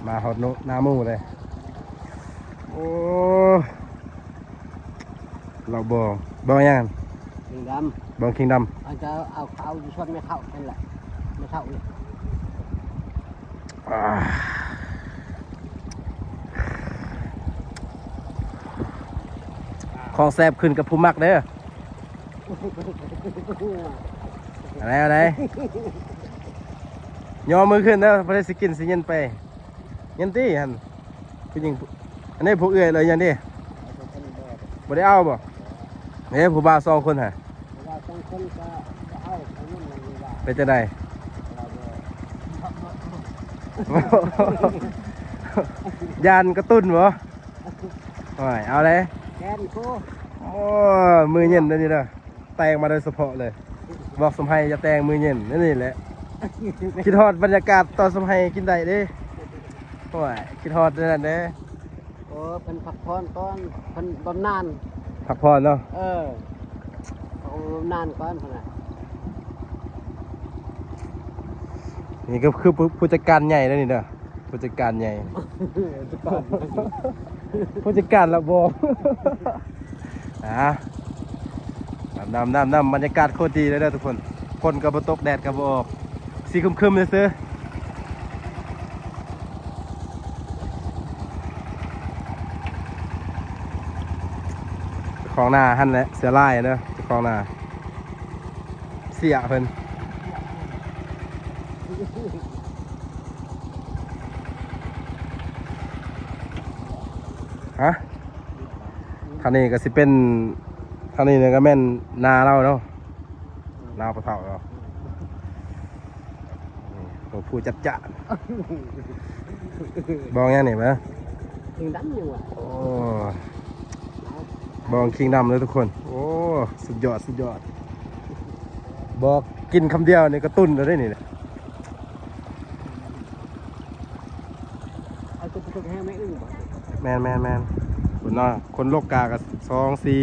ມາຮອດໂນ ນາໝູ່ເລີຍ. ໂອ້ ລາວບອງ ບອງຫຍັງ? ຄິງດຳ. ບອງຄິງດຳ. ເຂົາຈະເອົາ ເອົາຢູ່ສວນແມ່ເຖົ້ານັ້ນແຫຼະ ແມ່ເຖົ້ານີ້. ອ່າ ຂອງແຊບຂຶ້ນກັບຜູ້ມັກເດີ. ເອົາໄດ໋ ເອົາໄດ໋ ຍໍມືຂຶ້ນເດີ. ຜູ້ໃດຊິກິນຊິເຢັນໄປ ເຢັນຕິຫັ້ນ. ຜູ້ຍິງ ອັນນີ້ຜູ້ເອື້ອຍເລີຍຫຍັງຕິ ບໍ່ໄດ້ເອົາບໍ່? ເດ້ ຜູ້ບ່າວສອງຄົນຫະ ຜູ້ບ່າວສອງຄົນກໍບໍ່ເອົາ ເອົາເງິນມັນວ່າ ເປັນຈັ່ງໃດ? ລາວບໍ່ ຢ້ານກະຕຸ້ນບໍ່? ໂອ້ຍ ເອົາເດ້ ແກນໂຄ ໂອ້ ມື້ເຢັນເດ້ນີ້ເດີ. ແຕ່ງມາໂດຍສະເພາະເລີຍ ບອກສຳໄພຈະແຕ່ງມື້ເຢັນ ນີ້ແຫຼະ ຄິດຮອດບັນຍາກາດຕອນສຳໄພກິນໄດ້ເດ້. ໂອ້ຍ ຄິດຮອດແນວນັ້ນເດ້. ໂອ້ ເພິ່ນພັກຜ່ອນກ່ອນ ເພິ່ນບຳນານ ພັກຜ່ອນເນາະ. ເອີ ເຂົາບຳນານກ່ອນພຸ້ນນະ. ນີ້ກໍຄືຜູ້ ຜູ້ຈັດການໃຫຍ່ເດ້ນີ້ເດີ. ຜູ້ຈັດການໃຫຍ່ ຜູ້ຈັດການລະບອງ. ອ່າ ດຳໆໆໆ ບັນຍາກາດໂຄດດີເລີຍເດີທຸກຄົນ. ຝົນກໍບໍ່ຕົກ ແດດກໍບໍ່ອອກ ສີຄຶ້ມໆຊື່ໆ. ເຈົ້າຂອງນາຫັ້ນແຫຼະ ເສືອລາຍເດີ ເຈົ້າຂອງນາ ເສຍເພິ່ນ. ຮະ ທາງນີ້ກໍຊິເປັນ ທາງນີ້ກໍແມ່ນນາລາວເນາະ ນາພໍ່ເຖົ້າເນາະ. ນີ້ ໂອ້ ຜູ້ຈັດຈ້ານ ບອງຫຍັງນີ້ເບິ່ງ ຄິງດຳນີ້ຫວ່າ. ໂອ້ ບອງຄິງດຳເລີຍທຸກຄົນ. ໂອ້ ສຸດຍອດ ສຸດຍອດ ບອກກິນຄຳດຽວນີ້ກະຕຸ້ນເລີຍເດ້ນີ້. ເອົາຕົວປະກົບແຫ້ງແມ່ອຶ່ງບໍ່? ແມ່ນໆໆ ພຸ້ນເນາະ ຄົນໂລກາກໍສອງ ສີ່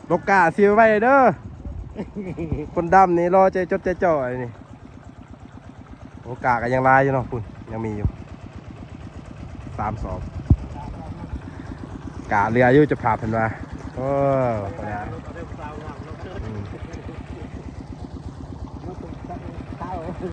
ໂລກາຊິໄວເດີ. ຄົນດຳນີ້ລໍໃຈຈົດໃຈຈ່ອຍນີ້. ໂອ ກາກໍຍັງຫຼາຍຢູ່ເນາະ ພຸ້ນ ຍັງມີຢູ່ ສາມສອບ ກາເຫຼືອຢູ່ ເຈົ້າພາບເພິ່ນວ່າ. ໂອ້ ອືມ.